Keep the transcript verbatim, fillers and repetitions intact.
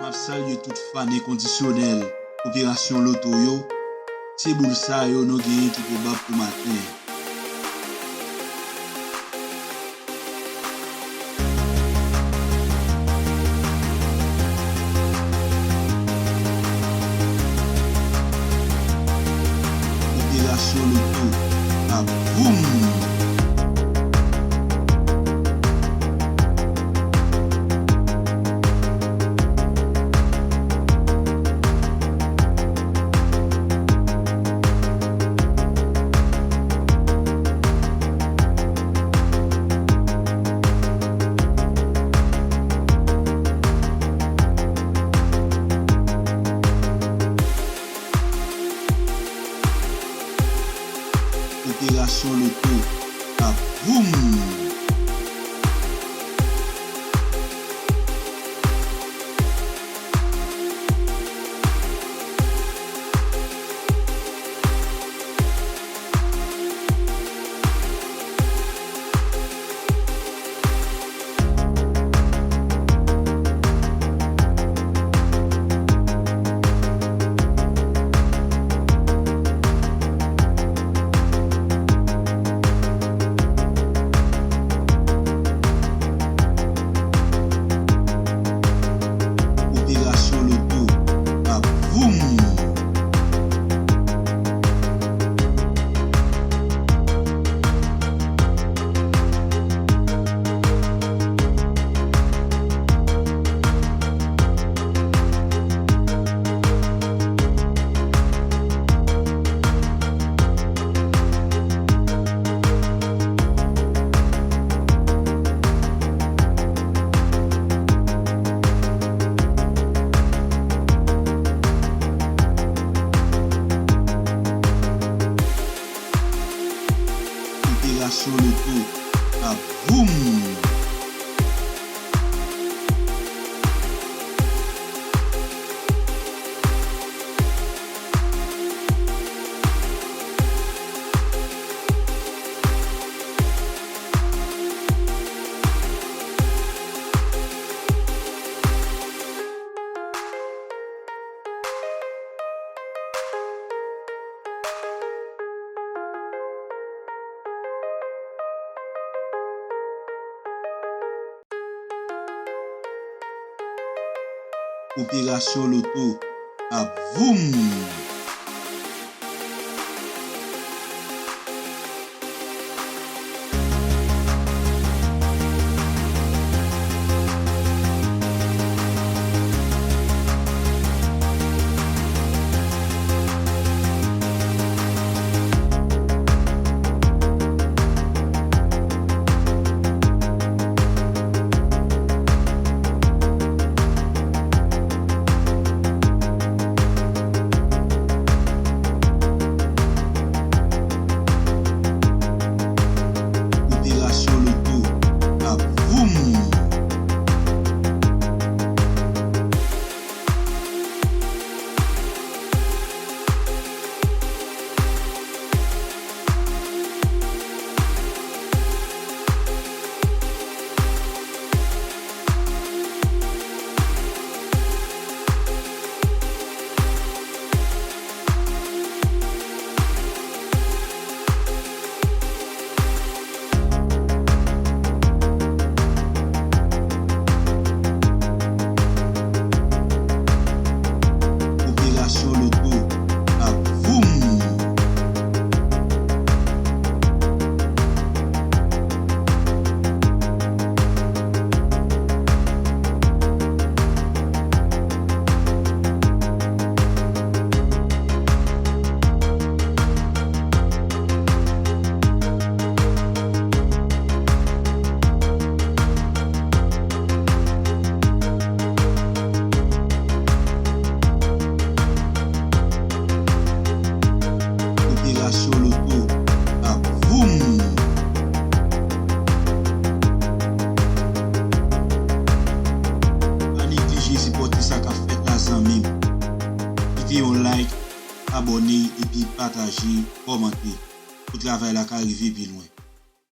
M ap salye tout fan enkondisyonèl Operasyon Loto yo. Se boul sa yo nou genyen ki pwobab pou maten an. Operasyon Loto, kaboum! Operasyon Loto, kaboum! Operasyon Loto, kaboum! Operasyon Loto, kaboum! Operasyon Loto, kaboum! Operasyon Loto, kaboum! Operasyon Loto, kaboum! Operasyon Loto, kaboum! Pa neglije sipòte sa k ap fèt la, zanmi m. Kite yon like, abòne epi pataje, kòmante pou travay la ka rive pi lwen.